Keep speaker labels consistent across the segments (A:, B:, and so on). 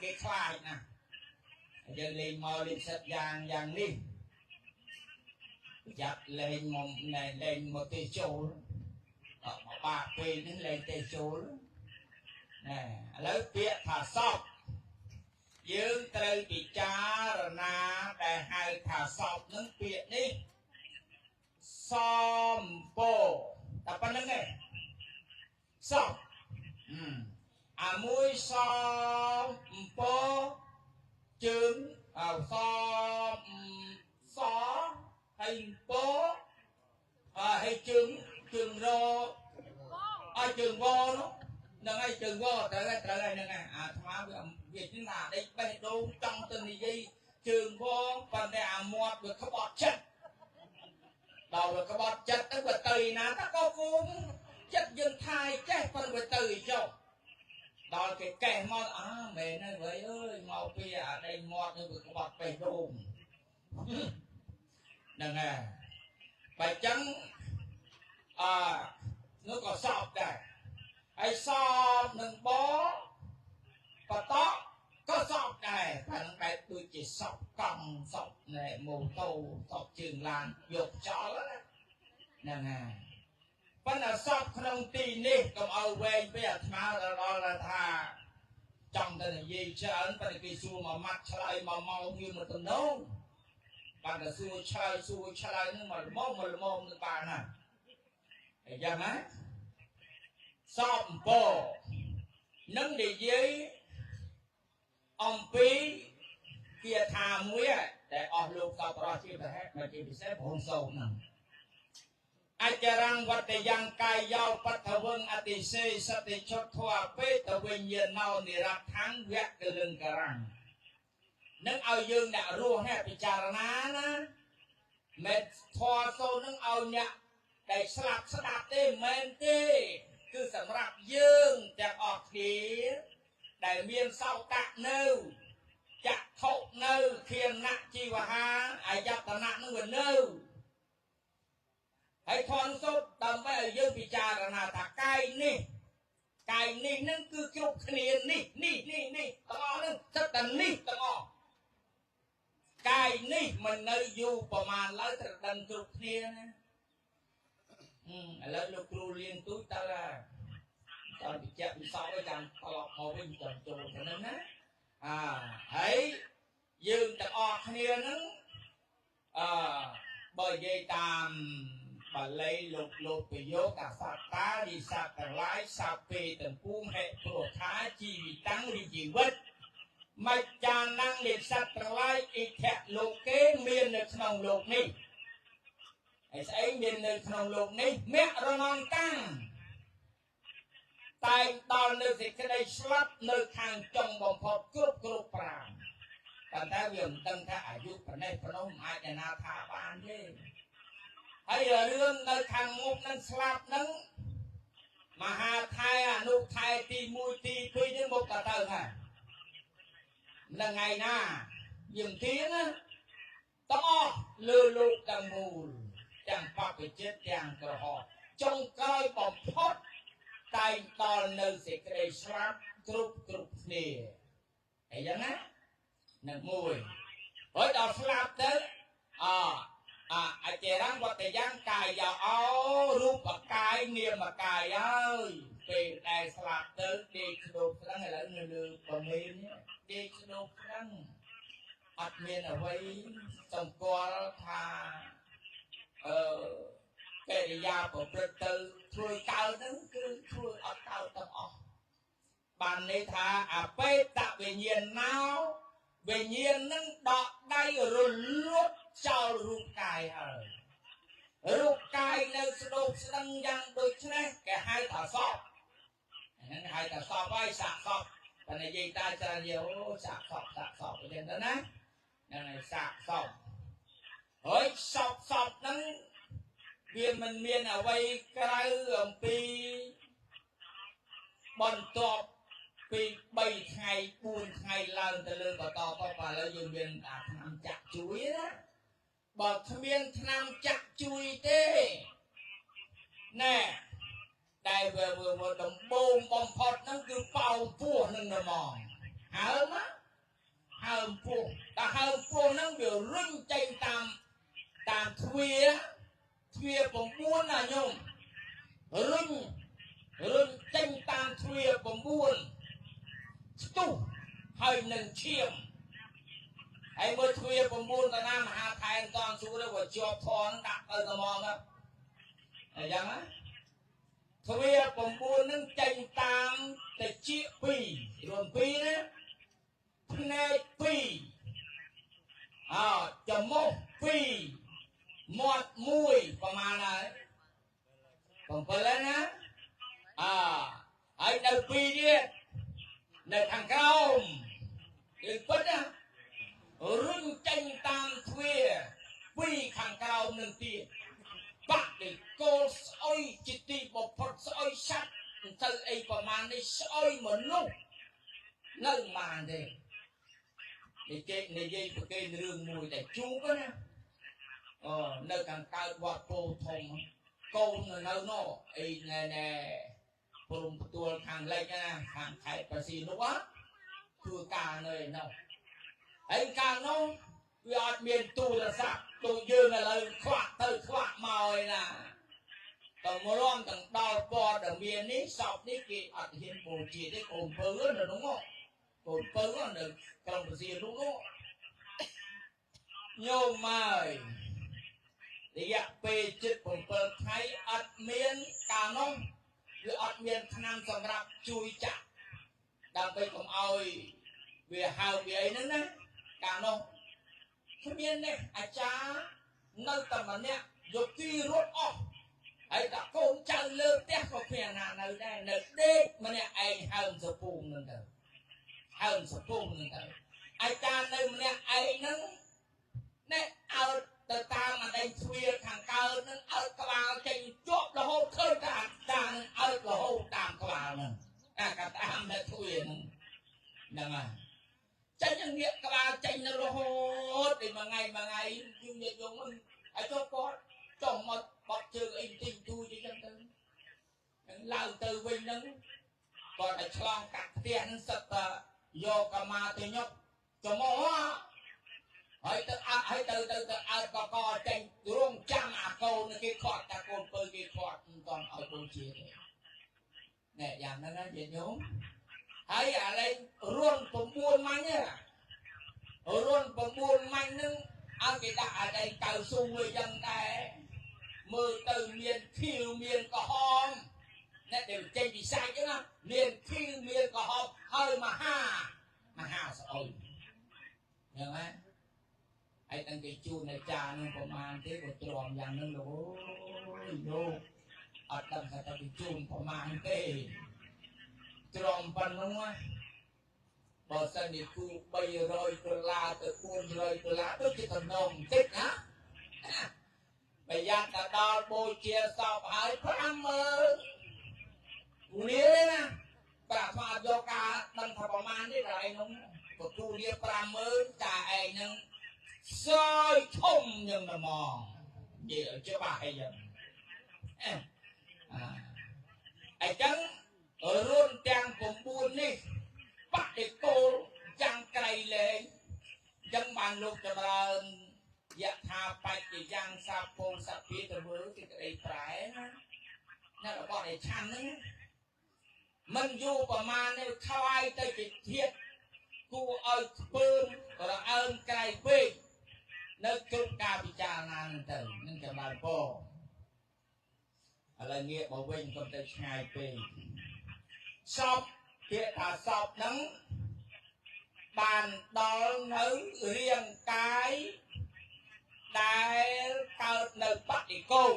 A: គេខ្លាចណាស់យើងលេងមកលេងសិតយ៉ាងយ៉ាងនេះប្រយ័ត្នលេងមកណែលេងមកទេចូលអត់មកបាក់ពេលនេះលេងទេចូលណែឥឡូវពាក្យថាសពយើងត្រូវពិចារណាដែលហៅថាសពនឹងពាក្យនេះសំពោតែប៉ុណ្្នឹងឯងសពអាមួយសំពោជើងអសំសហើយពោអហើយជើងជើងរអើជើងវនោះហ្នឹងហើយជើងវត្រូវហើយត្រូវហើយហ្នឹងហើយអាថ្មវាវាជិះណាដេកបេះដូងចង់ទៅនិយាយជើងវប៉ុន្តែអាមាត់វាក្បត់ចិត្តដល់វាក្បត់ចិត្តទៅវាទៅណាតក៏គុំចិត្តយើងថាយចេះប៉ុន្តែវាទៅចុះដល់គេកេះមកអើមែនហើយវើយអើយមកពីអាដេញមាត់ទៅវាក្បត់បេះដូងហ្នឹងហើយបើចឹងអនោះក៏សោកដែរហើយសោកនឹងបបតកក៏សោកដែរតែនឹងបែបដូចជាសោកកង់សោកណែម៉ូតូសោកជើងឡានយកចោលណាហ្នឹងហើយប៉ុន្តែសពក្នុងទីនេះកុំឲ្យវែងពេកអាត្មាដល់ថាចង់តែនិយាយច្រើនប៉ុន្តែគេសួរមួយម៉ាត់ឆ្លើយមួយម៉ោងវាមិនទំនងបានតែសួរឆ្លើយសួរឆ្លើយនឹងមកល្មមមកល្មមនឹងបានណាអញ្ចឹងណាសពអំពនឹងនិយាយអំពីគាថាមួយដែលអស់លោកសពរោះជាប្រហែលមកជាពិសេសព្រះសូត្រហ្នឹងអចរងវត្តយ៉ាងកាយយោបថវងអតិសេសតិឈុតធវបេតវិញ្ញាណោនិរដ្ឋੰវៈកលឹងករੰនឹងឲ្យយើងអ្នករស់នេះពិចារណាណាមិនធរសូនឹងឲ្យអ្នកដែលស្លាប់ស្ដាប់ទេមិនមែនទេគឺសម្រាប់យើងទាំងអស់គ្នាដែលមានសោតៈនៅចក្ខុនៅខៀនៈជីវហាអាយតនៈនឹងវានៅហើយធនសូត្រដើម្បីឲ្យយើងពិចារណាថាកាយនេះកាយនេះនឹងគឺគ្រប់គ្នានេះនេះនេះនេះទាំងអស់នឹងសិតតែនេះទាំងអស់កាយនេះមិននៅយូរប្រមាណឡើយត្រូវដឹងគ្រប់គ្នាណាឥឡូវលោកគ្រូលៀងទូចតើតើពិចារពិសោឲ្យចាំត្រឡប់មកវិញចាំចូលទៅនឹងណាអាហើយយើងទាំងអស់គ្នានឹងអឺបើនិយាយតាមបាលីលោកលោកប្រយោគអាសត្តារិសត្វទាំងឡាយសាពេទាំងពួងហេតុព្រោះថាជីវិតាំងឬជីវិតមច្ចានំនិសត្វទាំងឡាយអិធៈលោកេមាននៅក្នុងលោកនេះហើយស្អីមាននៅក្នុងលោកនេះមរណងតាំងតែងដល់នៅសេចក្តីស្លាប់នៅខាងចុងបំផុតគ្រប់គ្រប់ប្រាណប៉ុន្តែវាមិនដឹងថាអាយុប្រណេះប្រណោះមិនអាចណាថាបានទេហើយរឿងនៅខាងមុខនឹងស្លាប់នឹងមហាថែអនុថែទី1ទី2នេះមកតទៅហ្នឹងនឹងថ្ងៃណាយើងទៀងណាទាំងអស់លើលោកទាំងមូលទាំងបព្វជិតទាំងក្រហមចុងក្រោយបំផុតតែងដល់នៅសេចក្តីស្លាប់គ្រប់គ្រប់គ្នាអីចឹងណានឹងមួយហើយដល់ស្លាប់ទៅអអអចេរងវត្តយ៉ាងកាយអោរូបកាយនាមកាយហើយពេលដែលស្លាប់ទៅដេកស្ដូកស្ដឹងឥឡូវនៅលើប្រមេនដេកស្ដូកស្ដឹងអត់មានអ្វីសម្គាល់ថាអឺកិរិយាប្រព្រឹត្តទៅធ្វើកើតហ្នឹងគឺធ្វើអត់កើតទាំងអស់បានន័យថាអបេតវិញ្ញាណណោវិញ្ញាណនឹងដកដៃរលត់ចោលរូបកាយហើយរូបកាយនៅស្ដោកស្ដឹងយ៉ាងដូចនេះគេហៅថាសពហ្នឹងហៅថាសពហើយសាកសពប៉ុន្តែនិយាយតាច្រើននិយាយអូសាកសពសាកសពអញ្ចឹងទៅណាហ្នឹងហើយសាកសពហើយសពសពហ្នឹងវាមិនមានអ្វីក្រៅអំពីបន្ទាប់ពី3ថ្ងៃ4ថ្ងៃឡើងទៅលើបន្តទៅឥឡូវយើងមានអាថ្នាំចាក់ជួយណាបើគ្មានថ្នាំចាក់ជួយទេណែតែវាដំបូងបំផុតហ្នឹងគឺប៉ោងពោះនឹងហ្មង ហើមហើមពោះតែហើមពោះហ្នឹងវារុញចេញតាមតាមទ្វារទ្វារ9ណាញោមរុញរុញចេញតាមទ្វារ9ស្ទុះហើយនឹងឈាមហើយមើលទ្វារ9តាណាមហាថែនតនសួរទៅវាជាប់ធនដាក់ទៅត្មងហ្នឹងអញ្ចឹងណាទ្វារ9នឹងចេញតាមតិច2រួម2ណាភ្នែក2អោច្មោះ2មាត់1ប្រហែលហើយ7ណាអហើយនៅ2ទៀតនៅខាងក្រោមគឺពិតណារុញចេញតាមទ្វារពីខាងក្រោមនឹងទៀតបដិគោលស្អុយជាទីបំផុតស្អុយសត្វមិនទៅអីប្រមាណនេះស្អុយមនុស្សនៅបានទេនិយាយនិយាយប្រគេនរឿងមួយតែជួបណាអូនៅខាងកើតវត្តពោធធំកូននៅនោះអីណែណែព្រំផ្ទួលខាងលិចណាខាងខេត្តប្រស៊ីនោះធ្វើការនៅឯនោះហើយកាលនោះវាអត់មានទូរស័ព្ទដូចយើងឥឡូវខ្វាក់ទៅខ្វាក់មកឯណាតម្រាំទាំងដល់ព័ត៌មាននេះសពនេះគេអត់ហ៊ានបូជាទេកូនពៅនៅនោះកូនពៅនៅក្រុងប្រស៊ីនោះញោមហើយរយៈពេលជិត7ថ្ងៃអត់មានកាលនោះវាអត់មានថ្នាំសម្រាប់ជួយចាក់ដើម្បីកុំឲ្យវាហើមវាអីហ្នឹងណាកាលនោះគ្មានទេអាចារ្យនៅតែម្នាក់យកទីរត់អស់ហើយតែកូនចៅលើផ្ទះក៏គ្មានណានៅដែរនៅដេកម្នាក់ឯងហើមសពូងហ្នឹងទៅហើមសពូងហ្នឹងទៅអាចារ្យនៅម្នាក់ឯងហ្នឹងនេះអើទៅតាមអដែងទ្វារខាងកើតនឹងអើក្បាលចេញជាប់រហូតឃើញតែអាចារ្យនឹងអើរហូតតាមក្បាលហ្នឹងអាក៏តាមតែទ្វារហ្នឹងហ្នឹងហើយចេញងាកក្បាលចេញនៅរហូតដល់មួយថ្ងៃមួយថ្ងៃយូរយយងហ្នឹងហើយចុះគាត់ចុះមកបត់ជើងអីបន្តិចបន្តួចអីចឹងទៅនឹងឡើងទៅវិញហ្នឹងគាត់តែឆ្លងកាត់ផ្ទះហ្នឹងសិតតែយកកាមាទៅញុកច្មោះហើយទៅអើហើយទៅទៅទៅអើកកចេញរងចាំអាកូនគេខាត់តាកូនពៅគេខាត់មិនតន់ឲ្យកូនជាទេណែយ៉ាងហ្នឹងណាញាតិញោមហើយអាឡែងរួន9ម៉ាញ់ហ្នឹងរួន9ម៉ាញ់ហ្នឹងឲ្យគេដាក់អាឡែងកៅស៊ូអីចឹងដែរមើលទៅមានខៀវមានក្រហមអ្នកដែលចេញពីសាច់ហ្នឹងណាមានខៀវមានក្រហមហើយមហាមហាស្អុយហ្នឹងណាហើយតាំងគេជូនអាចារ្យនឹងប្រមាណទេក៏ទ្រាំយ៉ាងហ្នឹងលោកអូយលោកអត់ដឹងថាតើគេជូនប្រមាណទេទ្រាំប៉ុណ្ណឹងណាបើសិនជាគូ300ដុល្លារទៅ400ដុល្លារដូចជាតំណងបន្តិចណាប្រយ័ត្នតែដល់បូជាសពហើយ50000គូនេះណាប្រាក់ស្អាតយកការដឹងថាប្រមាណនេះដល់ឯងនោះក៏គូលា50000ចាឯងហ្នឹងសយធំយ៉ាងណាហ្មងនិយាយឲ្យច្បាស់អីយ៉ាងអញ្ចឹងរួនទាំង9នេះបដិគោលយ៉ាងក្រៃលែងអញ្ចឹងបានលោកចម្រើនយថាបច្ចយ៉ាងសាពលសភាទៅមើលសេចក្តីប្រែណាណារបស់ដែលឆាន់ហ្នឹងមិនយូរប្រមាណនេះខ្លាយទៅជាធាតគួរឲ្យខ្ពើមរអើមក្រៃពេកនៅគ្រប់ការពិចារណាហ្នឹងទៅនឹងចម្រើនពរឥឡូវងាកមកវិញកុំទៅឆ្ងាយពេកសពពាក្យថាសពហ្នឹងបានដល់នៅរាងកាយដែលកើតនៅបដិគោល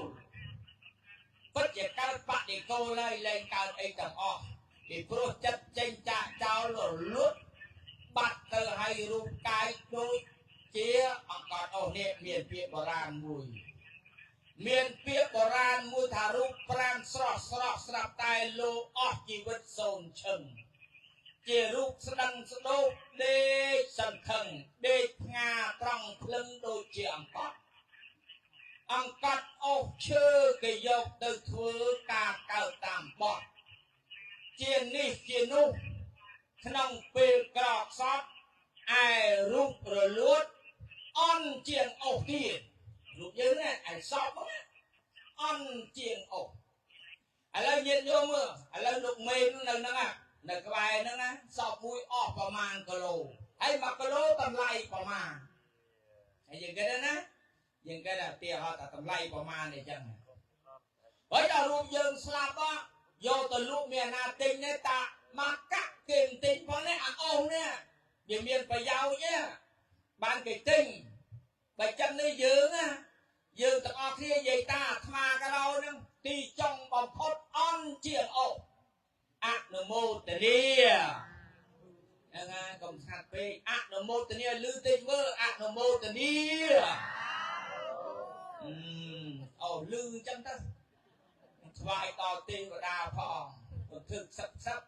A: ពិតជាកើតបដិគោលហើយលែងកើតអីទាំងអស់ពីព្រោះចិត្តចេញចាកចោលរលត់បាត់ទៅហើយរូបកាយដូចជាអង្កត់អូនេះមានពាក្យបុរាណមួយមានពាក្យបុរាណមួយថារូបប្រាំស្រស់ស្រស់ស្រាប់តែលោកអស់ជីវិតសូន្យឈឹងជារូបស្ដឹងស្ដោកដេកសន្ធឹងដេកផ្ងាត្រង់ភ្លឹងដូចជាអង្កត់អង្កត់អស់ឈើគេយកទៅធ្វើការកើតតាមបត់ជានេះជានោះក្នុងពេលក្រក រូបរលួតអន់ជាងអុសទៀតរូបយើងណាឯសពហ្នឹងអន់ជាងអុសឥឡូវញាតិញោមមើលឥឡូវលោកមេននៅហ្នឹងនៅក្បែរហ្នឹងណាសពមួយអស់ប្រមាណគីឡូហើយ1គីឡូតម្លៃប្រមាណហើយយើងគិតណាយើងគិតថាទីហោថាតម្លៃប្រមាណអីចឹងហើយដល់រូបយើងស្លាប់យកទៅលក់មានណាទិញទេតាមកកាក់គេទិញផងនេះអាអុសនេះវាមានប្រយោជន៍ទេបានគេទិញបើចឹងនេះយើងណាយើងទាំងអស់គ្នាយាយតាអាត្មាក៏ដោយហ្នឹងទីចុងបំផុតអន់ជាងអុសអនុមោទនាហ្នឹងហើយកុំស្ងាត់ពេកអនុមោទនាលឺតិចមើលអនុមោទនាអូលឺចឹងទៅថ្វាយដល់ទេវតាផងពធឹកសឹកសឹក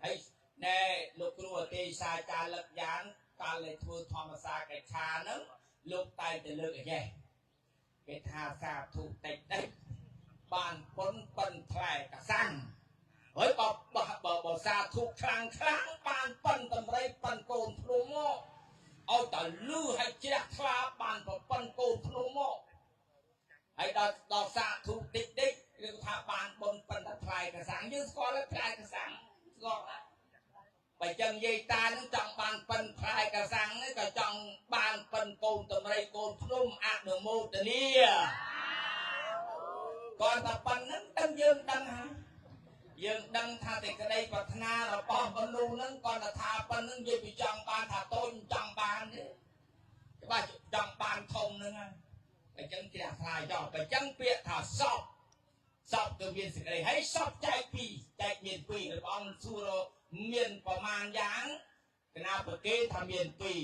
A: ហើយណែលោកគ្រូអទេសាចាលឹកយ៉ាងកាលដែលធ្វើធម្មសាកិច្ឆាហ្នឹងលោកតែងតែលើកអីចេះគេថាសាធុតិចតិចបានប៉ុនប៉ិនផ្លែកសាំងហើយបើបើសាធុខ្លាំងខ្លាំងបានប៉ិនតម្រៃប៉ិនកូនភ្នំមកឲ្យតែលឺឲ្យជ្រះថ្លាបានប៉ិនកូនភ្នំមកហើយដល់សាធុតិចតិចឬថាបានបុណ្យប៉ិនតែផ្លែកសាំងយើងស្គាល់ហើយផ្លែកសាំងស្គាល់ណាបើចឹងយាយតានឹងចង់បានប៉ិនផ្លែកសាំងនេះក៏ចង់បានប៉ិនកូនតម្រៃកូនភ្នំអនុមោទនាគាត់តែប៉ុណ្្នឹងដឹងយើងដឹងហើយយើងដឹងថាតែក្តីប្រាថ្នារបស់មនុស្សហ្នឹងគាត់តែថាប៉ុណ្្នឹងនិយាយពីចង់បានថាតូចចង់បានទេច្បាស់ចង់បានធំហ្នឹងហើយបើចឹងជ្រះថ្លាចោលបើចឹងពាក្យថាសពសពគឺមានសេចក្តីហើយសពចែកពីរចែកមានពីររបស់អង្គសួរមានប្រមាណយ៉ាងកណាប្រគេថាមានពីរ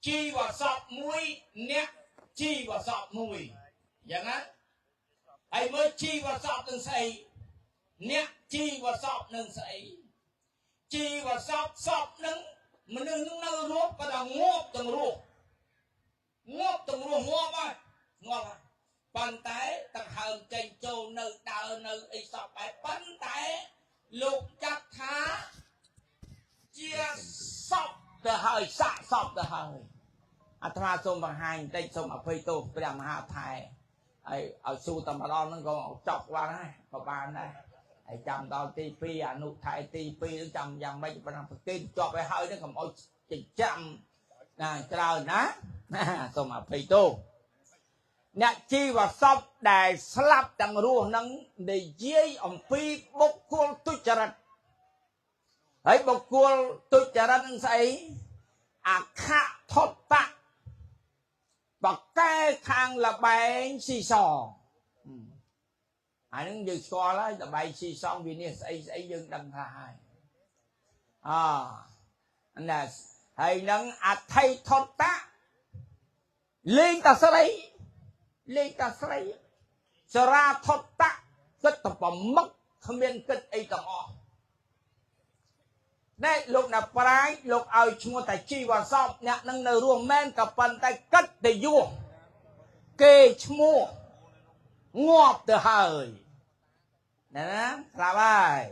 A: ជីវសពមួយអ្នកជីវសពមួយយ៉ាងណាហើយមើលជីវសពនឹងស្អីអ្នកជីវសពនឹងស្អីជីវសពសពនឹងមនុស្សនឹងនៅរស់ក៏ដល់ងាប់ទាំងរស់ងាប់ទាំងរស់ងាប់ហើយងាប់ហើយប៉ុន្តែដង្ហើមចេញចូលនៅដើរនៅអីសពបែបប៉ុន្តែលោកចាត់ថាជាសពទៅហើយសាកសពទៅហើយអាត្មាសូមបង្ហាញបន្តិចសូមអភ័យទោសព្រះមហាថែហើយឲ្យស៊ូតែម្ដងហ្នឹងក៏ចប់បានដែរក៏បានដែរហើយចាំដល់ទី2អនុថែទី2ហ្នឹងចាំយ៉ាងម៉េចប៉ុណ្ណឹងប្រគេជាប់ឲ្យហើយហ្នឹងកុំឲ្យចិញ្ចាំណាច្រើនណាសូមអភ័យទោសអ្នកជីវសពដែលស្លាប់ទាំងរស់នឹងនិយាយអំពីបុគ្គលទុច្ចរិតហើយបុគ្គលទុច្ចរិតនឹងស្អីអខថតៈបកែខាងលបែងស៊ីសងអានឹងយើងស្គាល់ហើយលបែងស៊ីសងវានេះស្អីស្អីយើងដឹងថាហើយអណាហើយនឹងអថិថតៈលេងតាស្រីលេងតាស្រីសរាថតៈគិតតែប្រមឹកគ្មានគិតអីទាំងអស់ណែលោកណាប្រាជ្ញលោកឲ្យឈ្មោះតែជីវសពអ្នកនឹងនៅរស់មែនក៏ប៉ុន្តែគិតតែយោគេឈ្មោះងាប់ទៅហើយណាស្លាប់ហើយ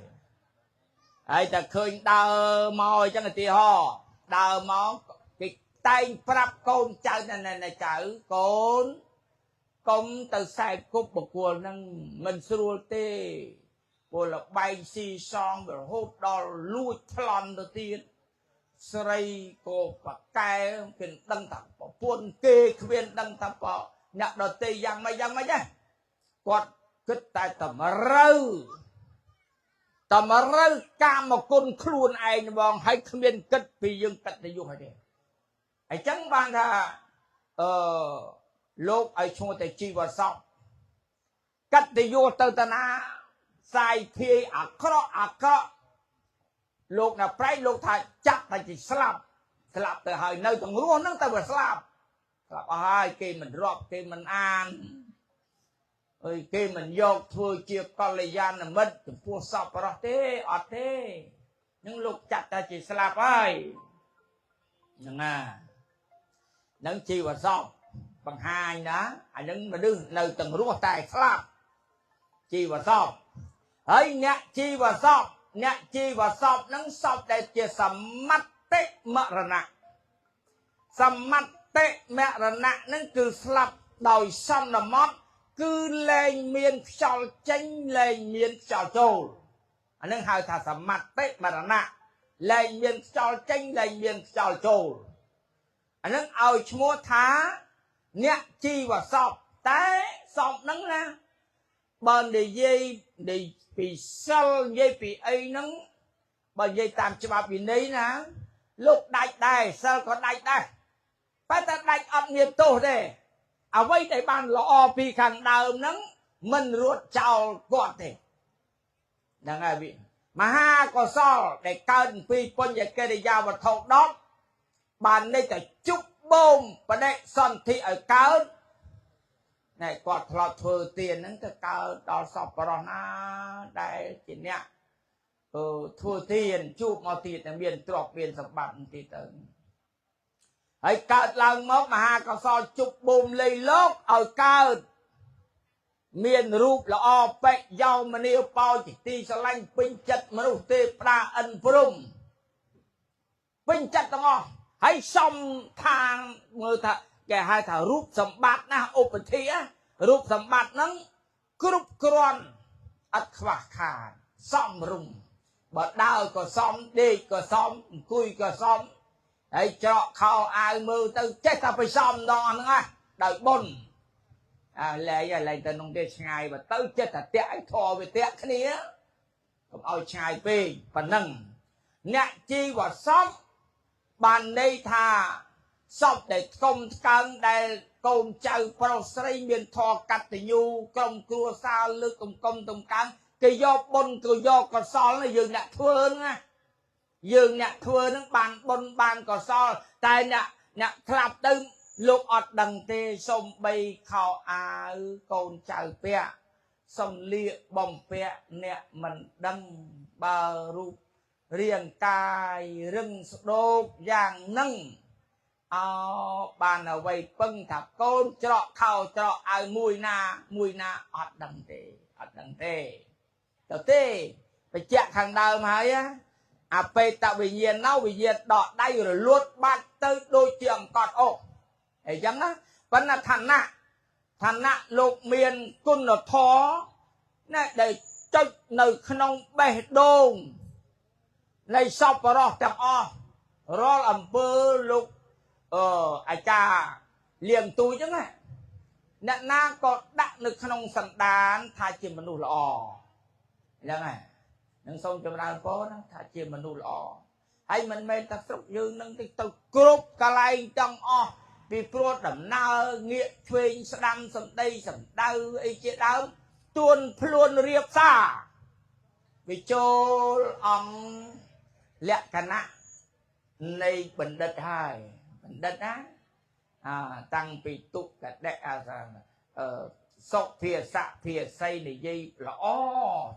A: ហើយតែឃើញដើរមកអញ្ចឹងឧទាហរណ៍ដើរមកគេតែងប្រាប់កូនចៅណែណែចៅកូនកុំទៅខ្សែគប់បុគ្គលនឹងមិនស្រួលទេពលលបែងស៊ីសងរហូតដល់លួចប្លន់ទៅទៀតស្រីក៏ប្រកែគេដឹងថាប្រពន្ធគេគ្មានដឹងថាបអ្នកដទៃយ៉ាងម៉េចយ៉ាងម៉េចណាគាត់គិតតែតម្រូវតម្រូវកាមគុណខ្លួនឯងហ្មងហើយគ្មានគិតពីយើងកតញ្ញុហើយទេអញ្ចឹងបានថាអឺលោកឲ្យឈ្មោះតែជីវសពកតញ្ញុទៅតាណាសាយភាយអាក្រក់អាក្រក់លោកណាប្រែកលោកថាចាក់តែជាស្លាប់ស្លាប់ទៅហើយនៅទាំងរស់ហ្នឹងទៅវាស្លាប់ស្លាប់អស់ហើយគេមិនរាប់គេមិនអានអើយគេមិនយកធ្វើជាកល្យាណមិត្តចំពោះសពប្រុសទេអត់ទេនឹងលោកចាត់តែជាស្លាប់ហើយហ្នឹងណានឹងជីវសពបង្ហាញណាអានឹងមនុស្សនៅទាំងរស់តែស្លាប់ជីវសពហើយអ្នកជីវសពអ្នកជីវសពនឹងសពដែលជាសមតិមរណៈ សមតិមរណៈនឹងគឺស្លាប់ដោយសន្មត់គឺលែងមានខ្យល់ចេញលែងមានខ្យល់ចូលអានឹងហៅថាសមតិមរណៈលែងមានខ្យល់ចេញលែងមានខ្យល់ចូលអានឹងឲ្យឈ្មោះថាអ្នកជីវសពតែសពហ្នឹងណាបើនិយាយពីសិលនិយាយពីអីហ្នឹងបើនិយាយតាមច្បាប់វិន័យណាលោកដាច់ដែរសិលក៏ដាច់ដែរប៉ុន្តែដាច់អត់មានទោសទេអ្វីដែលបានល្អពីខាងដើមហ្នឹងមិនរត់ចោលគាត់ទេហ្នឹងហើយវាមហាកុសលដែលកើតពីបញ្ញកិរិយាវត្ថុ10បានន័យតែជប់បូមបដិសន្ធិឲ្យកើតណែគាត់ធ្លាប់ធ្វើទានហ្នឹងទៅកើតដល់សពបរោះណាដែលជាអ្នកធ្វើទានជួបមកទៀតតែមានទ្រព្យមានសម្បត្តិទៀតទៅហើយកើតឡើងមកមហាកុសលជប់បូមលៃលោកឲ្យកើតមានរូបល្អបិយោមនីបោជាទីស្រឡាញ់ពេញចិត្តមនុស្សទេពតាឥន្ទព្រំពេញចិត្តទាំងអស់ហើយសំខាងមើលថាគេហៅថារូបសម្បត្តិណាឧបធិរូបសម្បត្តិហ្នឹងគ្រប់គ្រាន់អត់ខ្វះខាតសំរុំបើដើរក៏សំដេកក៏សំអង្គុយក៏សំហើយច្រកខោអាវមើលទៅចេះតែไปសំដងហ្នឹងណាដោយបុណ្យអាលែងលែងទៅក្នុងទេឆ្ងាយបើទៅចេះតែតាក់ឲ្យធរវាតាក់គ្នាកុំឲ្យឆ្ងាយពេកប៉ុណ្ណឹងអ្នកជីវសពបានន័យថាសពដែលថ្កុំថ្កើងដែលកូនចៅប្រុសស្រីមានធរកតញ្ញូក្រុមគ្រួសារលើកកំកុំតំកើងគេយកបុណ្យគេយកកុសលយើងអ្នកធ្វើហ្នឹងណាយើងអ្នកធ្វើហ្នឹងបានបុណ្យបានកុសលតែអ្នកធ្លាប់ទៅលោកអត់ដឹងទេសំបីខោអាវកូនចៅពាក់សំលៀកបំពាក់អ្នកមិនដឹងបើរូបរាងកាយរឹងស្ដោកយ៉ាងហ្នឹងអោបានអ្វីពឹងថាកូនច្រកខោច្រកអាវមួយណាមួយណាអត់ដឹងទេអត់ដឹងទេទៅទេបញ្ជាក់ខាងដើមហើយអបេតវិញ្ញាណណោវិញ្ញាណដកដៃរលួតបាត់ទៅដូចជាអង្កត់អុកអីចឹងណាប៉ុន្តែឋានៈឋានៈលោកមានគុណធម៌ណាដែលចុចនៅក្នុងបេះដូងនៃសពរោះទាំងអស់រាល់អំពើលោកអាចារ្យលៀងទូចហ្នឹងណាអ្នកណាក៏ដាក់នៅក្នុងសន្តានថាជាមនុស្សល្អហ្នឹងហើយនឹងសូមចម្រើនពរណាថាជាមនុស្សល្អហើយមិនមែនតែស្រុកយើងនឹងទៅគ្រប់កន្លែងទាំងអស់ពីព្រោះដំណើរងាកឆ្វេងស្ដាំសំដីសំដៅអីជាដើមទួនភ្លួនរៀបសារវាចូលអង្គលក្ខណៈនៃបណ្ឌិតហើយបណ្ឌិតណាតាំងពីទុកដិអាសុភាសៈភាស័យនិយាយល្អ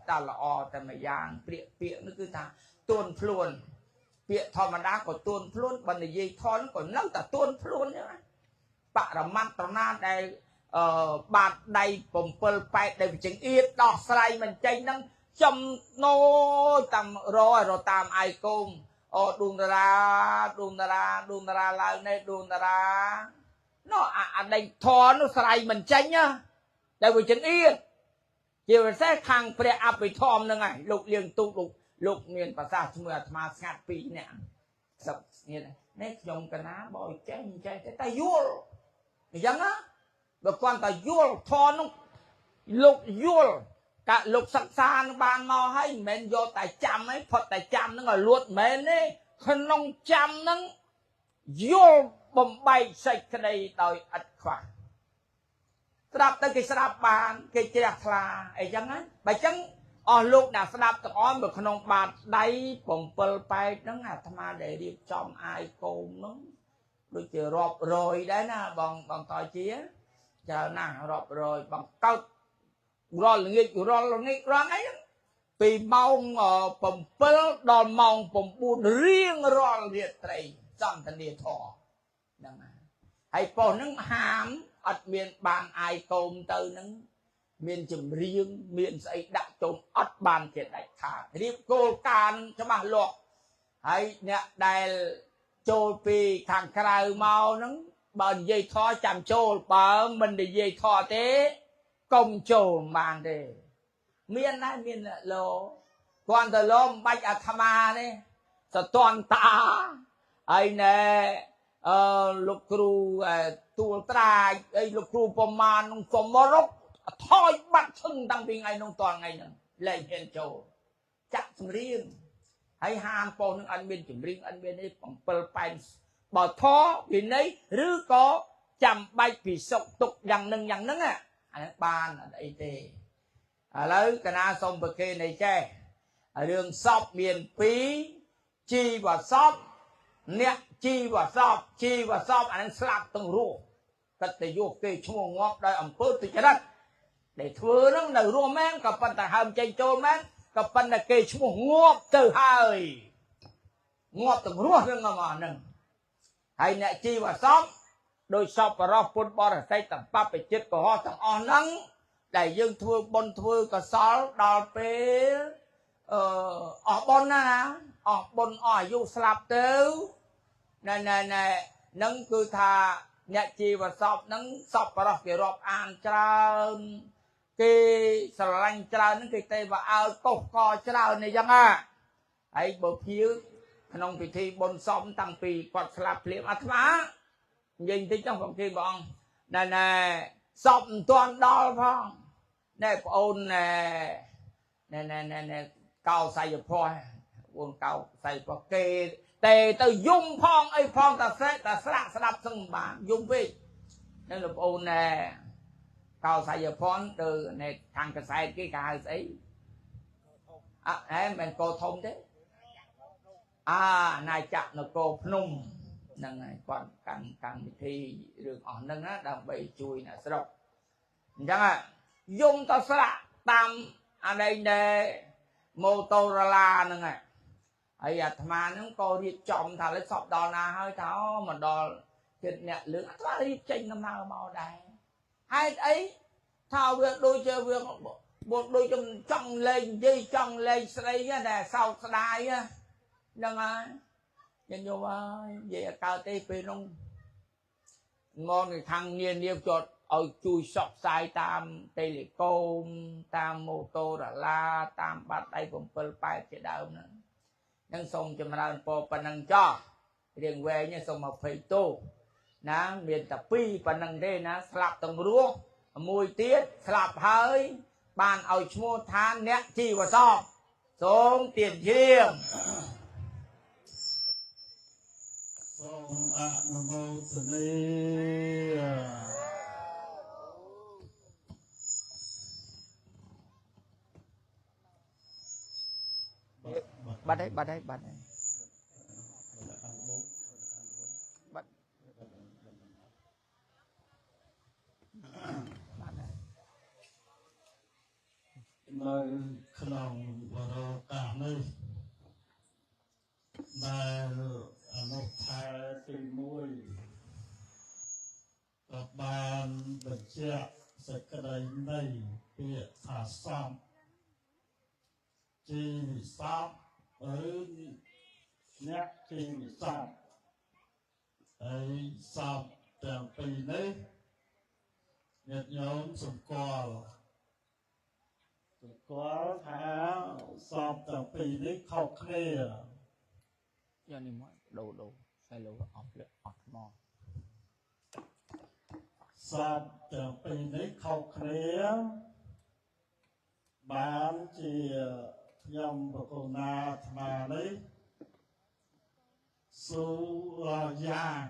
A: តែល្អតែមួយយ៉ាងព្រាកពាក្យនោះគឺថាទួនភ្លួនពាក្យធម្មតាក៏ទួនភ្លួនបើនិយាយធន់ក៏នៅតែទួនភ្លួនចឹងណាបរមត្តណាដែលបាតដៃ7 8ដែលវិចង្អៀតដោះស្រាយមិនចេញហ្នឹងចំណូតាមររតាមអាយកូមអូដួងតារាដួងតារាដួងតារាឡើងនេះដួងតារាណោះអាដេញធននោះស្រាយមិនចេញណាដែលវិចង្អៀតជាពិសេសខាងព្រះអភិធម្មហ្នឹងហើយលោកលៀងទូកលោកមានប្រសាសន៍ជាមួយអាត្មាស្ងាត់ពីរនាក់សឹកស្ងៀតនេះខ្ញុំកណាបើឲ្យចេះចេះតែយល់អញ្ចឹងណាបើគាត់តែយល់ធននោះលោកយល់កាលោកសិក្សានឹងបានមកហើយមិនមែនយកតែចាំឯងផុតតែចាំហ្នឹងឲ្យលួតមិនមែនទេក្នុងចាំហ្នឹងយល់បំបែកសេចក្តីដោយឥតខ្វះស្ដាប់ទៅគេស្ដាប់បានគេជ្រះថ្លាអីចឹងណាបើចឹងអស់លោកអ្នកស្ដាប់ទាំងអស់នៅក្នុងបាតដៃ7 8ហ្នឹងអាត្មាដែលរៀបចំអាយកូមហ្នឹងដូចជារាប់រយដែរណាបងបងតជាច្រើនណាស់រាប់រយបងកើតរាល់ល្ងាចរាល់ល្ងាចរាល់ថ្ងៃហ្នឹងពីម៉ោង7ដល់ម៉ោង9រៀងរាល់រាត្រីសន្តានាធម៌ហ្នឹងហើយប៉ុស្តិ៍ហ្នឹងហាមអត់មានបានអាយកូមទៅហ្នឹងមានចម្រៀងមានស្អីដាក់ចូលអត់បានជាដាច់ខាតរៀបគោលការណ៍ច្បាស់លាស់ហើយអ្នកដែល ចូលពីខាងក្រៅមកហ្នឹងបើនិយាយធម៌ចាំចូលបើមិននិយាយធម៌ទេកុំចូលមិនបានទេមានដែរមានលោគ្រាន់តែលោមិនបាច់អាត្មានេះសតន្តតាហើយណែអឺលោកគ្រូទួលត្រាចអីលោកគ្រូប្រមាណនឹងក៏មករកថយបាត់ឈឹងតាំងពីថ្ងៃនោះតថ្ងៃហ្នឹងលែងហ៊ានចូលចាក់ចម្រៀងហើយហាមប៉ុស្តិ៍នឹងអត់មានចម្រៀងអត់មាននេះ7ប៉ែនបើធរវិន័យឬក៏ចាំបាច់ពិសុកទុកយ៉ាងនឹងយ៉ាងហ្នឹងអាហ្នឹងបានអត់អីទេឥឡូវកណាសូមប្រគេនៃចេះរឿងសពមាន2ជីវសពអ្នកជីវសពជីវសពអាហ្នឹងស្លាប់ទាំងរស់កតញ្ញុគេឈ្មោះងាប់ដោយអំពើទុច្ចរិតដែលធ្វើហ្នឹងនៅរស់មែនក៏ប៉ុន្តែហើមចេញចូលមែនក៏ប៉ុន្តែគេឈ្មោះងាប់ទៅហើយងាប់ទាំងរស់ហ្នឹងមកហ្នឹងហើយអ្នកជីវសពដោយសពបរោះពុទ្ធបរិស័ទទាំងបព្វជិតកុហកទាំងអស់ហ្នឹងដែលយើងធ្វើបុណ្យធ្វើកុសលដល់ពេលអឺអស់បុណ្យណាអស់បុណ្យអស់អាយុស្លាប់ទៅណែណែណែនឹងគឺថាអ្នកជីវសពហ្នឹងសពបរោះគេរាប់អានច្រើនគេស្រឡាញ់ច្រើនហ្នឹងគេទេវអើកុសកច្រើនអីចឹងណាហើយបើភៀវក្នុងពិធីបុណ្យសពតាំងពីគាត់ស្លាប់ភ្លាមអាត្មានិយាយបន្តិចចុះបងគេបងអង្គណែណែសពមិនទាន់ដល់ផងណែប្អូនណែណែណែណែណែកោសៃភ័ស្អូនកោសៃភ័ស្គេទេទៅយំផងអីផងតាស្រែកតាស្រាក់ស្ដាប់សឹងមិនបានយំពេកនឹងលោកប្អូនណែកោសៃភ័ណ្ឌទៅនៅខាងកសែតគេគេហៅស្អីអ่ะហែមិនកោធំទេអាណាចក្រនគរភ្នំហ្នឹងហើយគាត់កាន់កម្មវិធីរឿងអស់ហ្នឹងណាដើម្បីជួយអ្នកស្រុកអញ្ចឹងយំតស្រាក់តាមអានេះដែលម៉ូតូរ៉ាឡាហ្នឹងហើយអាត្មាហ្នឹងក៏រៀបចំថាលើសពដល់ណាហើយថាអូមកដល់ចិត្តអ្នកលឿងអាត្មារៀបចេញដំណើរមកដែរហេតុអីថាវាដូចជាវាបួតដូចចង់លេងនិយាយចង់លេងស្ដីតែសោកស្ដាយហ្នឹងហើយញាតិញោមអើយនិយាយឲ្យកើតទេពេលនោះមកនៅខាងនានាចតឲ្យជួយសកផ្សាយតាមតេឡេកូមតាមម៉ូតូរ៉ាឡាតាមបាត់ដៃ7 8ជាដើមហ្នឹងនឹងសូមចម្រើនពរប៉ុណ្ណឹងចោះរៀងវែងសូម20ទោសណាមានតែ2ប៉ុណ្ណឹងទេណាស្លាប់ទាំងរស់មួយទៀតស្លាប់ហើយបានឲ្យឈ្មោះថាអ្នកជីវសពសូមទានយាម
B: សូមអនុមោទនា
A: បាត់ហើយបាត់ហើយបាត់ហើយបាត់បាត់ហើយ
B: នៅក្នុងវរោកាសនេះដែលអនុថែទី1ក៏បានបញ្ជាក់សេចក្តីនៃពាក្យថាសំជីវិសពឬអ្នកជីវិសពហើយសពទាំងពីរនេះញាតិញោមសម្គាល់ថាសពទាំងពីរនេះខុសគ្នា
A: យកនេះមកដូរដូរសៃឡូអស់ភ្លើអស់ថ្ម
B: សពទាំងពីរនេះខុសគ្នាបានជាខ្ញុំបកុណាអាត្មានេះស៊ូរាល់យ៉ាង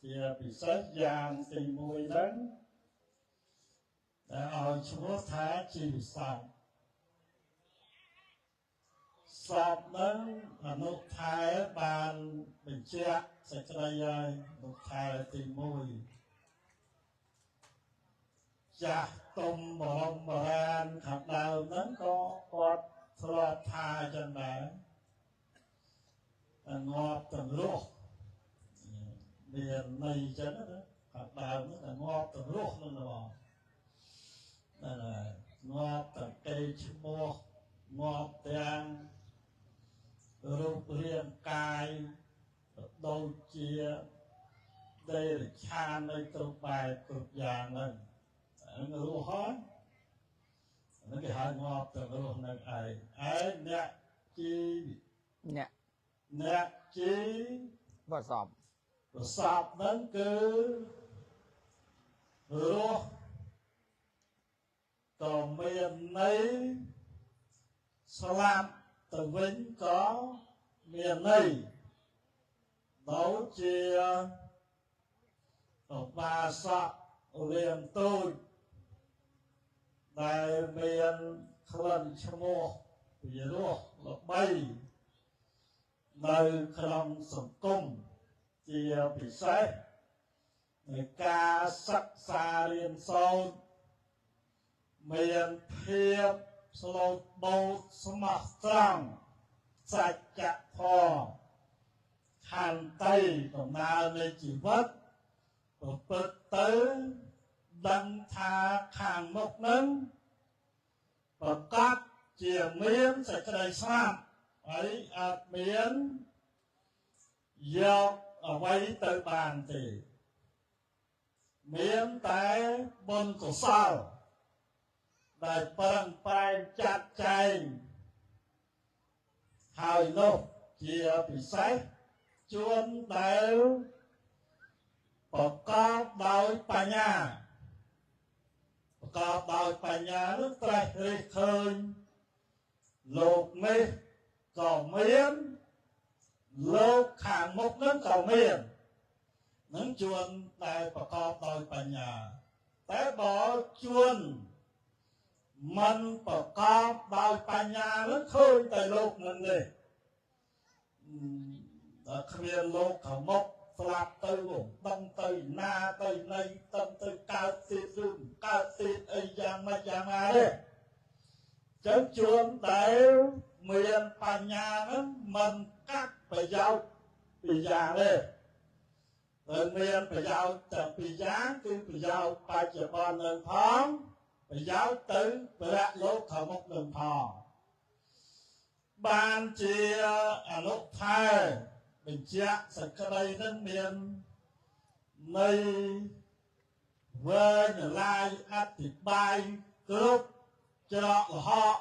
B: ជាពិសេសយ៉ាងទី1ហ្នឹងដែលឲ្យឈ្មោះថាជីវិសពសពហ្នឹងអនុថែបានបញ្ជាក់សេចក្តីហើយអនុថែទី1ចាស់ទុំបរមបរានខាងដើមហ្នឹងក៏គាត់ធ្លាប់ថាចឹងដែរតែងាប់ទាំងរស់មានន័យចឹងណាខាងដើមហ្នឹងតែងាប់ទាំងរស់ហ្នឹងបងហ្នឹងហើយងាប់ទាំងកេរឈ្មោះងាប់ទាំងរូបរាងកាយ ដូចជាដេរឆាននៅគ្រប់បែបគ្រប់យ៉ាងហ្នឹងហ្នឹងរស់ហើយហ្នឹងគេហៅងាប់ទៅរស់នឹងឯងឯអ្នកជី
A: អ្នក
B: អ្នកជី
A: វត្តសព
B: ប្រសពហ្នឹងគឺរស់ក៏មានន័យស្លាប់ទៅវិញក៏មានន័យដូចជាឧបាសកលៀងទូចដែលមានក្លិនឈ្មោះពីរោះល្បីនៅក្នុងសង្គមជាពិសេសនៃការសិក្សារៀនសូត្រមានភាពស្លូតបូតស្មោះត្រង់សច្ចធម៌ខន្តីដំណើរនៃជីវិតប្រព្រឹត្តទៅដឹងថាខាងមុខនឹងប្រកាសជាមានសេចក្តីស្លាប់ហើយអត់មានយកអ្វីទៅបានទេមានតែបុណ្យកុសលដែលប្រឹងប្រែងចាត់ចែងហើយនោះជាពិសេសជួនដែលប្រកបដោយបញ្ញាប្រកបដោយបញ្ញានោះត្រេះរិះឃើញលោកនេះក៏មានលោកខាងមុខនឹងក៏មាននឹងជួនដែលប្រកបដោយបញ្ញាតែបើជួនមិនប្រកបដោយបញ្ញានឹងឃើញតែលោកនឹងនេះដល់គ្មានលោកខាងមុខស្លាប់ទៅមិនដឹងទៅណាទៅណីទៅទៅកើតទៀតឬមិនកើតទៀតអីយ៉ាងម៉េចយ៉ាងណាទេចឹងជួនដែលមានបញ្ញាហ្នឹងមិនកាត់ប្រយោជន៍ពីយ៉ាងទេតែមានប្រយោជន៍តែពីយ៉ាងគឺប្រយោជន៍បច្ចុប្បន្ននឹងផងប្រយោជន៍ទៅប្រៈលោកខាងមុខនឹងផងបានជាអនុថែបញ្ជាក់សក្តីនឹងមាននៃវែងឡាយអធិប្បាយគ្រប់ច្រកល្ហក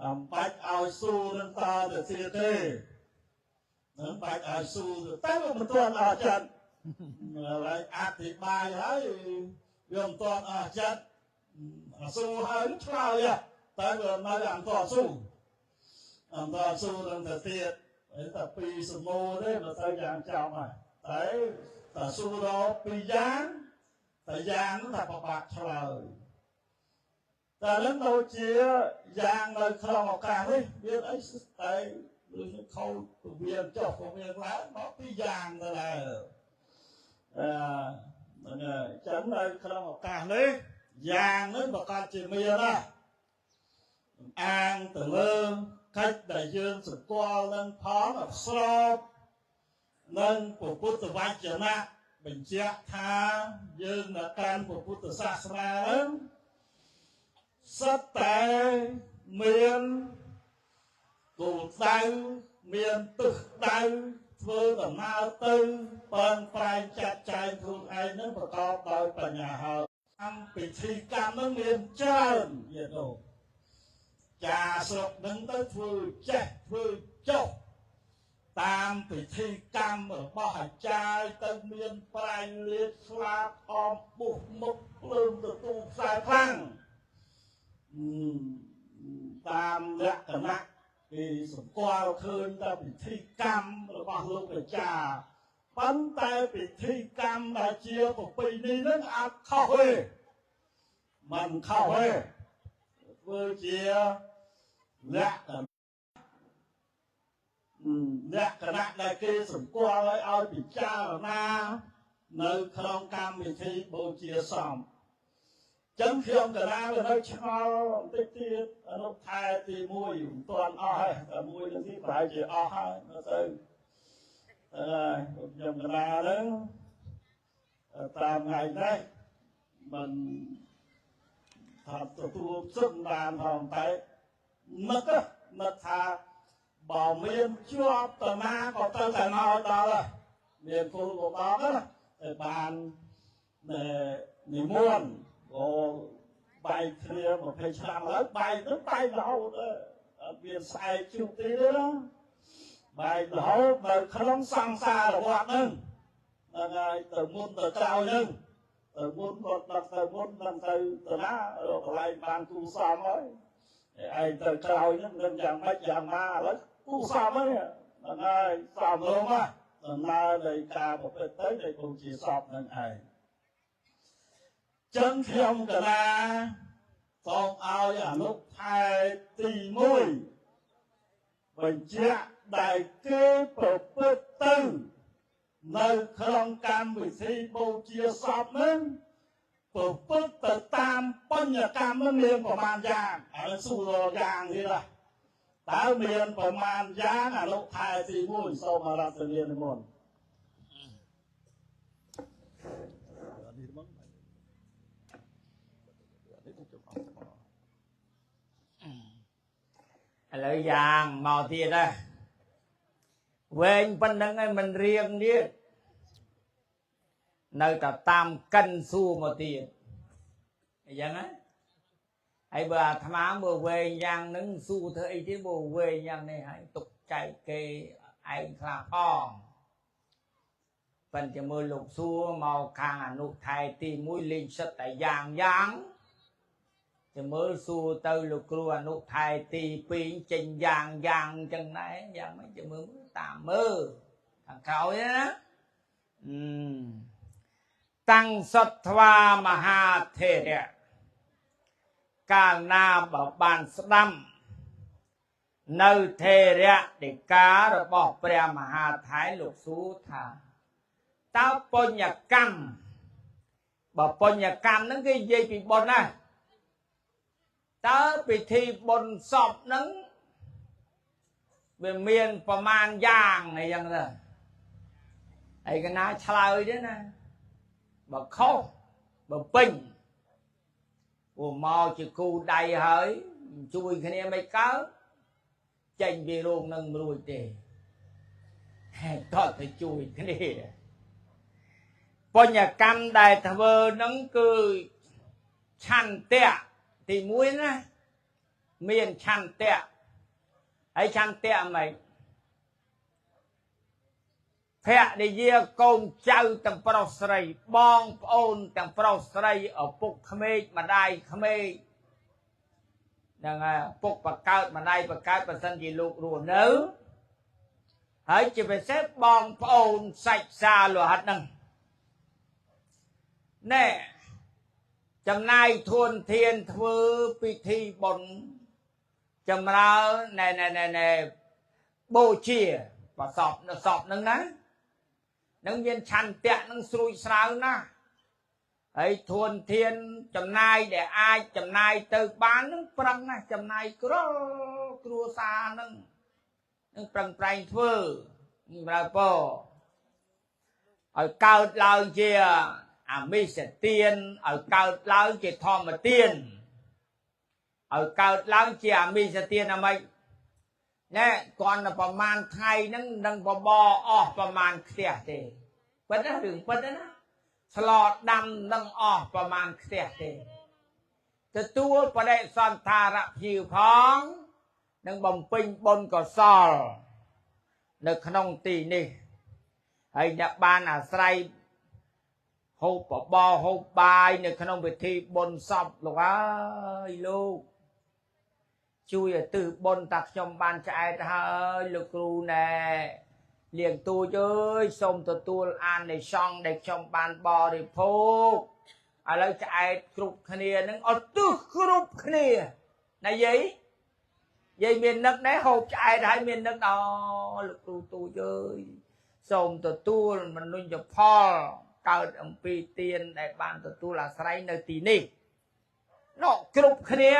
B: អំបាច់ឲ្យស៊ូនឹងតទៅទៀតទេនឹងបាច់ឲ្យស៊ូតែមិនទាន់អស់ចិត្តហើយអធិប្បាយហើយវាមិនទាន់អស់ចិត្តស៊ូហើយឆ្លើយតែវានៅអន្តស៊ូអន្តស៊ូនឹងទៅទៀតហើយតែពីរសំណួរទេបើទៅយ៉ាងចំហើយតែតែស៊ូរកពីរយ៉ាងតែយ៉ាងនោះថាពិបាកឆ្លើយតែនឹងដូចជាយ៉ាងនៅក្នុងឱកាសនេះមានអីតែឬខូចពវៀនចុះពវៀនឡើងមកពីរយ៉ាងទៅដែរអឺហ្នឹងហើយចឹងនៅក្នុងឱកាសនេះយ៉ាងនឹងប្រកាសជាមានណាអាងទៅលើកិច្ចដែលយើងសម្គាល់នឹងផងស្របនឹងពុទ្ធវចនៈបញ្ជាក់ថាយើងនៅកាន់ពុទ្ធសាសនាហ្នឹងសុទ្ធតែមានគោលដៅមានទិសដៅធ្វើដំណើរទៅប្រឹងប្រែងចាត់ចែងខ្លួនឯងនឹងប្រកបដោយបញ្ញាហើយកម្មពិធីកម្មនឹងមានច្រើនយាទោចាស្រុកនឹងទៅធ្វើចេះធ្វើចុះតាមពិធីកម្មរបស់អាចារ្យទៅមានប្រែងលាបស្លាបអមបុះមុខភ្លើងទទួលខ្សែខ្លាំងតាមលក្ខណៈគេសម្គាល់ឃើញតែពិធីកម្មរបស់លោកអាចារ្យប៉ុន្តែពិធីកម្មដែលជាប្រពៃណីនឹងអត់ខុសទេមិនខុសទេធ្វើជាលក្ខណៈលក្ខណៈដែលគេសម្គាល់ឲ្យឲ្យពិចារណានៅក្នុងកម្មវិធីបូជាសពចឹងខ្ញុំកណាវានៅឆ្ងល់បន្តិចទៀតអនុខែទី1មិនទាន់អស់ទេតែមួយនឹងទីប្រហែលជាអស់ហើយមើលទៅហើយខ្ញុំកណាហ្នឹងតាមថ្ងៃនេះមិនថាទទួលសឹកបានផងតែនឹកនឹកថា បើមានជាប់តាណាក៏ទៅតែណយដល់មានគ្រូក៏បណាតែបាននិមន្តក៏បែកគ្នា20ឆ្នាំឥឡូវបែកទៅបែករហូតអត់មានស្អែកជួបទៀតទេណាបែករហូតនៅក្នុងសង្សារវដ្តហ្នឹងហ្នឹងហើយទៅមុនទៅក្រោយហ្នឹងទៅមុនគាត់ដឹកទៅមុនដឹងទៅទៅណារកកន្លែងបានគូសំហើយឯងទៅក្រោយហ្នឹងនឹងយ៉ាងម៉េចយ៉ាងណាឥឡូវគូសំហើយហ្នឹងហើយសំរងដំណើរនៃការប្រព្រឹត្តទៅនៃគូជាសពហ្នឹងឯងចឹងខ្ញុំកណាសូមឲ្យអនុថែទី1បញ្ជាក់ដែលគេប្រព្រឹត្តទៅនៅក្នុងកម្មវិធីបូជាសពហ្នឹងប្រព្រឹត្តទៅតាមបញ្ញកម្មហ្នឹងមានប្រមាណយ៉ាងហើយសួរយ៉ាងនេះណាតើមានប្រមាណយ៉ាងអនុថែទី1សូមអរតនានិមន្ត
A: ឥឡូវយ៉ាងមកទៀតដែរវែងប៉ុណ្្នឹងឯងមិនរៀងទៀតនៅតែតាមកិនសួរមកទៀតអញ្ចឹងណាហើយបើអាត្មាមើលវែងយ៉ាងហ្នឹងសួរធ្វើអីទៀតបើវែងយ៉ាងនេះហើយទុកចែកគេឯងខ្លះផងប៉ុន្តែមើលលោកសួរមកខាងអនុថែទី1លេងសិតតែយ៉ាងយ៉ាងចាំមើលសួរទៅលោកគ្រូអនុថែទី2ចេញយ៉ាងយ៉ាងអញ្ចឹងដែរយ៉ាងម៉េចចាំមើលតាមមើលខាងក្រោយណាតាំងសត្វមហាធេរៈកាលណាបើបានស្ដាំនៅធេរៈដីការបស់ព្រះមហាថែលោកសួរថាតើបញ្ញកម្មបើបញ្ញកម្មហ្នឹងគេនិយាយពីបុណ្យណាតើពិធីបុណ្យសពហ្នឹងវាមានប្រមាណយ៉ាងអីចឹងទៅហើយកណាឆ្លើយទេណាបើខុសបើពេញព្រោះមកជាគូដៃហើយជួយគ្នាមិនកើតចេញពីរោងនឹងមិនរួចទេហេតុតទៅជួយគ្នាបញ្ញកម្មដែលធ្វើនឹងគឺឆន្ទៈទី1ណាមានឆន្ទៈហើយឆន្ទៈម៉េចភរិយាកូនចៅទាំងប្រុសស្រីបងប្អូនទាំងប្រុសស្រីឪពុកក្មេកម្ដាយក្មេកហ្នឹងហើយឪពុកបកើតម្ដាយបកើតបើសិនជាលោករស់នៅហើយជាពិសេសបងប្អូនសាច់សាលោហិតហ្នឹងណែចំណាយធនធានធ្វើពិធីបុណ្យចម្រើនណែណែណែណែបូជាប្រសពនៅសពហ្នឹងណានឹងមានឆន្ទៈនឹងស្រួយស្រាវណាស់ហើយធនធានចំណាយដែលអាចចំណាយទៅបាននឹងប្រឹងណាស់ចំណាយគ្រួសារនឹងប្រឹងប្រែងធ្វើសម្រាប់ពោឲ្យកើតឡើងជាអមិសទានឲ្យកើតឡើងជាធម្មទានឲ្យកើតឡើងជាអមិសទានអាម៉េចណែគាត់តែប្រមាណថ្ងៃហ្នឹងនឹងបបអស់ប្រមាណខ្ទះទេពិតណារឿងពិតណាស្លដាំនឹងអស់ប្រមាណខ្ទះទេទទួលបដិសន្ធារៈភ្ញៀវផងនឹងបំពេញបុណ្យកុសលនៅក្នុងទីនេះហើយអ្នកបានអាស្រ័យហូបបបរហូបបាយនៅក្នុងពិធីបុណ្យសពលោកអើយលោកជួយឲ្យទិសបុណ្យតាខ្ញុំបានឆ្អែតហើយលោកគ្រូណែលៀងទូចអើយសូមទទួលអានិសង្សដែលខ្ញុំបានបរិភោគឥឡូវឆ្អែតគ្រប់គ្នានឹងអត់ទិសគ្រប់គ្នាណាយាយយាយមាននឹកដែរហូបឆ្អែតហើយមាននឹកដល់លោកគ្រូទូចអើយសូមទទួលមនុញ្ញផលកើតអំពីទានដែលបានទទួលអាស្រ័យនៅទីនេះណកគ្រប់គ្នា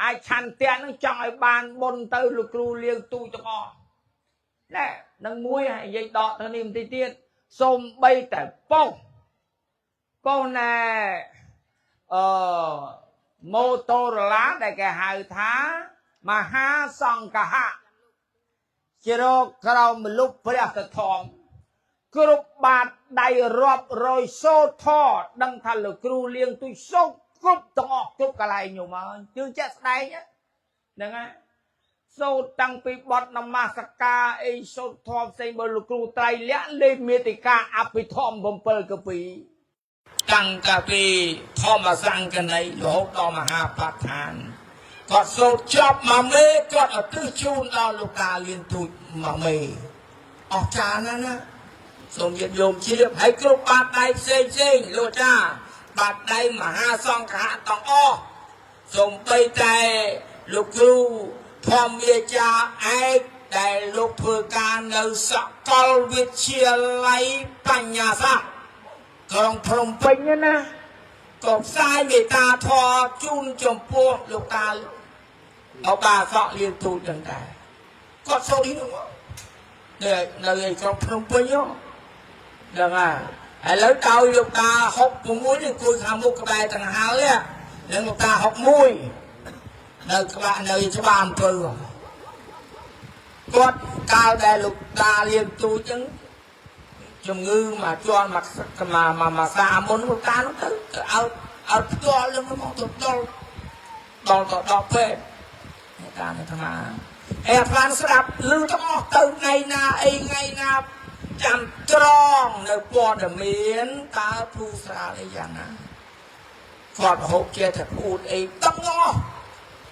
A: អាចឆន្ទៈនឹងចង់ឲ្យបានបុណ្យទៅលោកគ្រូលៀងទូទាំងអស់ណែនឹងមួយនិយាយដកទៅនេះបន្តិចទៀតសូមបីតែប៉ុសប៉ុសណែអឺម៉ូតូរ៉ូឡាដែលគេហៅថាមហាសង្ឃហៈ ជ្រកក្រោមម្លប់ព្រះសទ្ធំគ្រប់បាតដៃរាប់រយសូត្រធរដឹងថាលោកគ្រូលៀងទូចសូត្រគ្រប់ទាំងអស់គ្រប់កន្លែងញោមអើយគឺជាក់ស្ដែងហ្នឹងណាសូត្រតាំងពីបទនមស្ការអីសូត្រធម៌ផ្សេងបើលោកគ្រូត្រៃលក្ខលេខមេតិកាអភិធម្ម7កពីតាំងតែពីធម្មសង្កណីរហូតដល់មហាបដ្ឋានគាត់សូត្រចប់មួយមេគាត់ឧទ្ទិសជូនដល់លោកតាលៀងទូចមួយមេអស្ចារ្យណាស់ណាសូមញាតិញោមជ្រាបហើយគ្រប់បាតដៃផ្សេងផ្សេងលោកចាបាតដៃមហាសង្ឃៈទាំងអស់សូម្បីតែលោកគ្រូធម្មវាចាឯកដែលលោកធ្វើការនៅសកលវិទ្យាល័យបញ្ញាសាស្ត្រក្រុងភ្នំពេញណាក៏ផ្សាយមេត្តាធម៌ជូនចំពោះលោកតាអបាសកលៀងទូចទាំងដែរគាត់សូត្រនេះនៅឯក្រុងភ្នំពេញហ្នឹងហើយឥឡូវដោយលោកតា66នេះអង្គុយខាងមុខក្បែរទាំងហើយនឹងលោកតា61នៅក្បែរនៅច្បារអំពៅគាត់កាលដែលលោកតាលៀងទូចហ្នឹងជំងឺមកជាន់មកមកមកសាមុនលោកតានោះទៅឲ្យឲ្យផ្ទាល់នឹងមកទៅដល់ដល់ទៅដល់ពេទ្យលោកតានេះថាអេអាត្មាស្ដាប់ឮទាំងអស់ទៅថ្ងៃណាអីថ្ងៃណាចាំត្រង់នៅព័ត៌មានតើធូរស្រាលអីយ៉ាងណាគាត់ហូបជាតែអួតអីទាំងអស់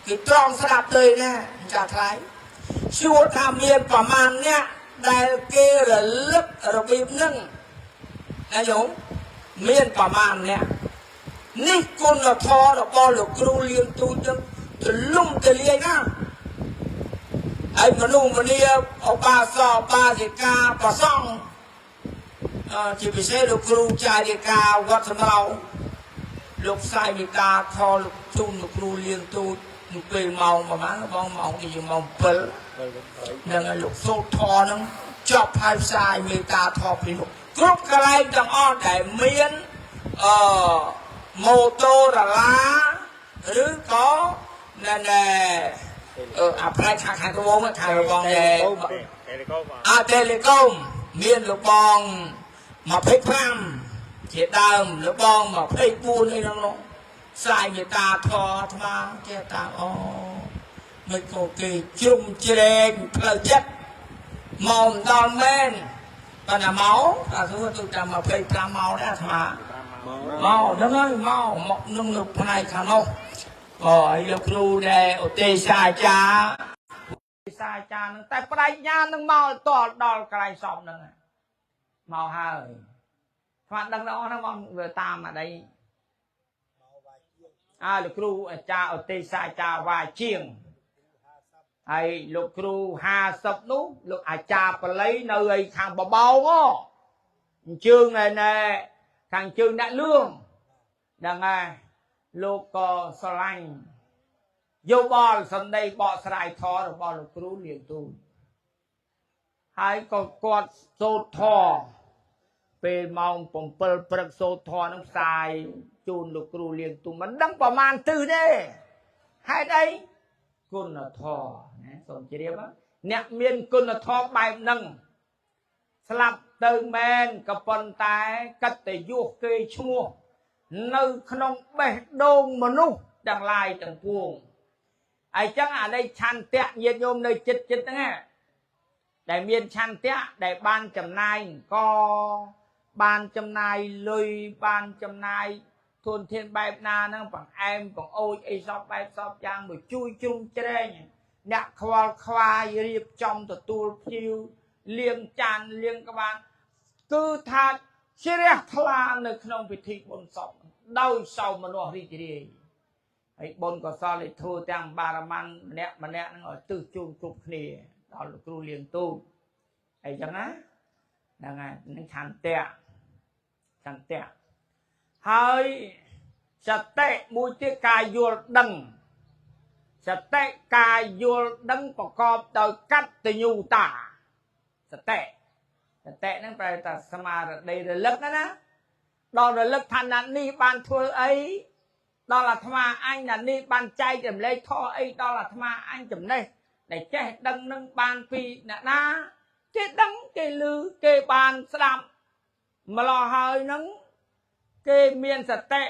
A: គេត្រង់ស្ដាប់ទៅណាចាថ្លៃសួរថាមានប្រមាណអ្នកដែលគេរលឹករបៀបហ្នឹងណាញោមមានប្រមាណអ្នកនេះគុណធម៌របស់លោកគ្រូលៀងទូចនឹងទលំទលាយណាហើយមនុស្សម្នាឧបាសកបាសិកាប្រសង់ជាពិសេសលោកគ្រូចារិកាវត្តសំរោងលោកផ្សាយមេត្តាខលោកជូនលោកគ្រូលៀងទូចនៅពេលម៉ោងប្រហែលបងម៉ោងជាម៉ោង7ហ្នឹងហើយលោកសូត្រធម៌ហ្នឹងចប់ហើយផ្សាយមេត្តាធម៌ពីលោកគ្រប់កន្លែងទាំងអស់ដែលមានអឺម៉ូតូរ៉ាឬក៏ណែណែអឺអាផ្នែកខាងខាងត្បូងខាងរបងដែរអាតេលេកុមមានលបង25ជាដើមលបង24នេះហ្នឹងនោះផ្សាយមេត្តាធម៌អាត្មាចេះតាអូមិនក៏គេជ្រុំជ្រែងផ្លូវចិត្តមកមិនដល់មែនប៉ុន្តែមកអាសួរទៅតាម25មកដែរអាត្មាមកហ្នឹងហើយមកមកនឹងនៅផ្នែកខាងនោះអូហើយលោកគ្រូដែលឧទេសអាចារ្យសាអាចារ្យហ្នឹងតែបដិញ្ញានឹងមកតដល់កន្លែងសពហ្នឹងមកហើយស្មានដឹងដល់អស់ហ្នឹងមកវាតាមអីអើលោកគ្រូអាចារ្យឧទេសអាចារ្យវ៉ាជាងហើយលោកគ្រូ50នោះលោកអាចារ្យបល័យនៅឯខាងបបោងអញ្ជើញឯណែខាងជើងដាក់លឿងហ្នឹងហើយលោកក៏ស្រឡាញ់យោបល់សម្ដីបកស្រាយធម៌របស់លោកគ្រូលៀងទូចហើយក៏គាត់សូត្រធម៌ពេលម៉ោង7ព្រឹកសូត្រធម៌នឹងផ្សាយជូនលោកគ្រូលៀងទូចមិនដឹងប្រមាណទិសទេហេតុអីគុណធម៌ណាសូមជ្រាបអ្នកមានគុណធម៌បែបហ្នឹងស្លាប់ទៅមែនក៏ប៉ុន្តែកត្តយសគេឈ្មោះនៅក្នុងបេះដូងមនុស្សទាំងឡាយទាំងពួងអញ្ចឹងអានេះឆន្ទៈញាតិញោមនៅចិត្តចិត្តហ្នឹងដែលមានឆន្ទៈដែលបានចំណាយក៏បានចំណាយលុយបានចំណាយធនធានបែបណាហ្នឹងបង្អែមបង្អួចអីសពបែបសពយ៉ាងមកជួយជ្រុំជ្រែងអ្នកខ្វល់ខ្វាយរៀបចំទទួលភ្ញៀវលាងចានលាងក្បាលគឺថាជ្រះថ្លានៅក្នុងពិធីបុណ្យសពដោយសោមនស្សរីករាយហើយបុណ្យកុសលឯធ្វើទាំងបារមានម្នាក់ម្នាក់ហ្នឹងឲ្យទិសជូនគ្រប់គ្នាដល់លោកគ្រូលៀងទូចអីចឹងណាហ្នឹងហើយនឹងឆន្ទៈឆន្ទៈហើយសតិមួយទៀតការយល់ដឹងសតិការយល់ដឹងប្រកបដោយកតញ្ញូតាសតិសតិហ្នឹងប្រែថាស្មារតីរលឹកណាដល់រលឹកឋានៈនេះបានធ្វើអីដល់អាត្មាអញណានេះបានចែករំលែកធម៌អីដល់អាត្មាអញចំណេះ ដែលចេះដឹងនឹងបានពីអ្នកណាគេដឹងគេឮគេបានស្ដាប់ម្លោះហើយនឹងគេមានសតិ